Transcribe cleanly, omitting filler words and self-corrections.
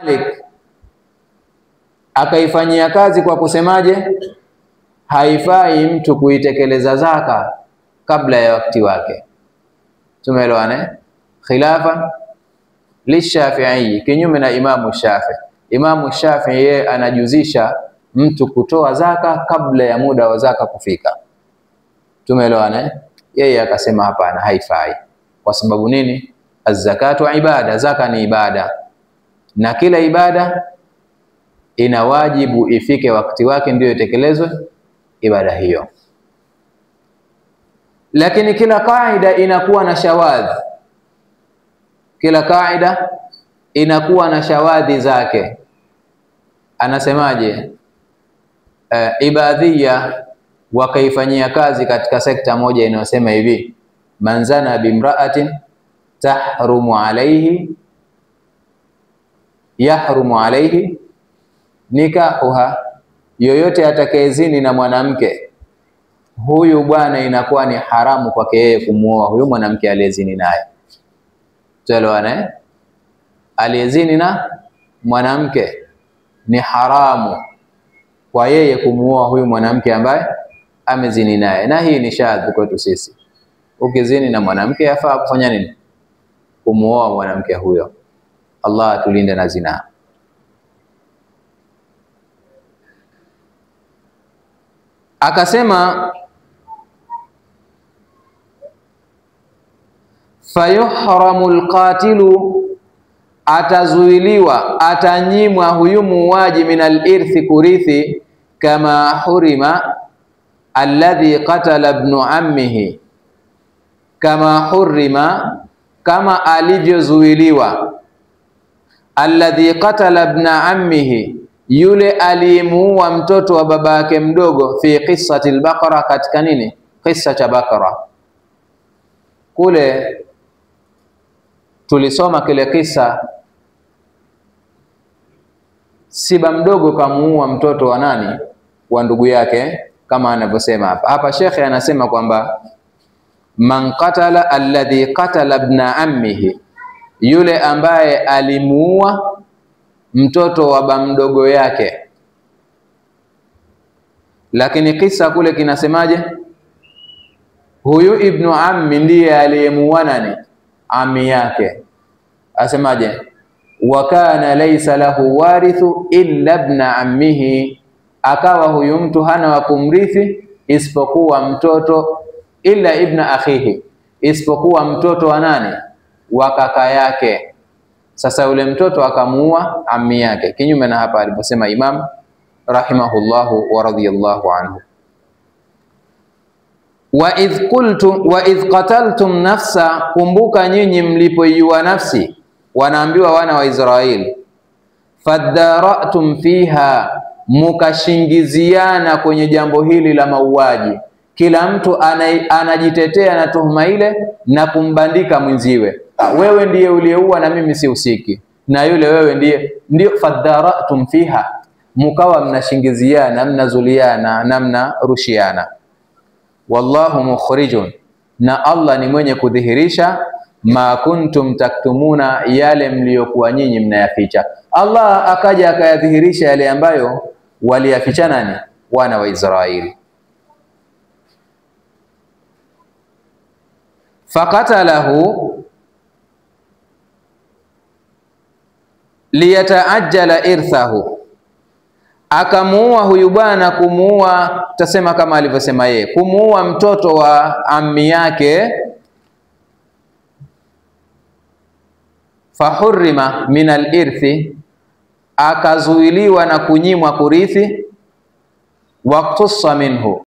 Malik akaifanyia kazi kwa kusemaje? Haifai mtu kuitekeleza zaka kabla ya wakati wake. Tumeelewana? Khilafa lishafi'i, kinyume na Imamu Shafi. Imamu Shafi yeye anajuzisha mtu kutoa zaka kabla ya muda wa zaka kufika. Tumeelewana? Yeye akasema hapana, haifai. Kwa sababu nini? Az-zakatu ibada, zaka ni ibada, na kila ibada ina wajibu ifike wakati wake ndio itekelezwe ibada hiyo. Lakini kila kaida inakuwa na shawadhi, kila kaida inakuwa na shawadhi zake. Anasemaje? Ibadhia wakaifanyia kazi katika sekta moja inayosema hivi: man zana bimra'atin tahrumu alayhi yahrumu alayhi nikahuha, yoyote atakayezini na mwanamke huyu bwana inakuwa ni haramu kwake yeye kumuoa huyu mwanamke aliyezini naye. Tuelewane? Aliyezini na mwanamke ni haramu kwa yeye kumuoa huyu mwanamke ambaye amezini naye. Na hii ni shadhi kwetu sisi. Ukizini na mwanamke yafaa kufanya nini? Kumuoa mwanamke huyo. Allah atulinde na zinaa. Akasema fayuhramu alqatilu, atazuiliwa, atanyimwa huyu muuaji min alirthi, kurithi, kama hurima alladhi qatala ibn ammihi, kama hurima, kama alivyozuiliwa alladhi qatala ibn ammihi, yule aliyemuua mtoto wa babake mdogo, fi qissati al-Baqara, katika nini? Qissa cha Baqara. Kule tulisoma kile kisa, siba mdogo kamuua mtoto wa nani? Wa ndugu yake, kama anavyosema hapa. Hapa shekhe anasema kwamba man qatala alladhi qatala ibn ammihi, yule ambaye alimuua mtoto wa baba mdogo yake. Lakini kisa kule kinasemaje? Huyu ibnu ammi ndiye aliyemuua nani? Ammi yake. Asemaje? Wa kana laysa lahu warithu illa ibn ammihi, akawa huyu mtu hana wa kumrithi isipokuwa mtoto, illa ibn akhihi, isipokuwa mtoto wa nani? Wa kaka yake. Sasa yule mtoto akamuua ammi yake, kinyume na hapa aliposema Imam rahimahullahu wa radhiyallahu anhu. Wa idh qultum wa idh qataltum nafsa, kumbuka nyinyi mlipoiua nafsi, wanaambiwa wana wa Israeli, fadaratum fiha, mukashingiziana kwenye jambo hili la mauaji. Kila mtu anajitetea na tuhuma ile na kumbandika mwenziwe, wewe ndiye uliyeua na mimi sihusiki, na yule wewe ndiye. Ndio fadaratum fiha, mukawa mnashingiziana, mnazuliana na mnarushiana. Wallahu mukhrijun, na Allah ni mwenye kudhihirisha ma kuntum taktumuna, yale mliokuwa nyinyi mnayaficha. Allah akaja akayadhihirisha yale ambayo waliyaficha nani? Wana wa Israeli. Faqatalahu liyataajjala irthahu, akamuua huyu bwana, kumuua tasema kama alivyosema yeye, kumuua mtoto wa ammi yake. Fahurrima min alirthi, akazuiliwa na kunyimwa kurithi. Waqtussa minhu.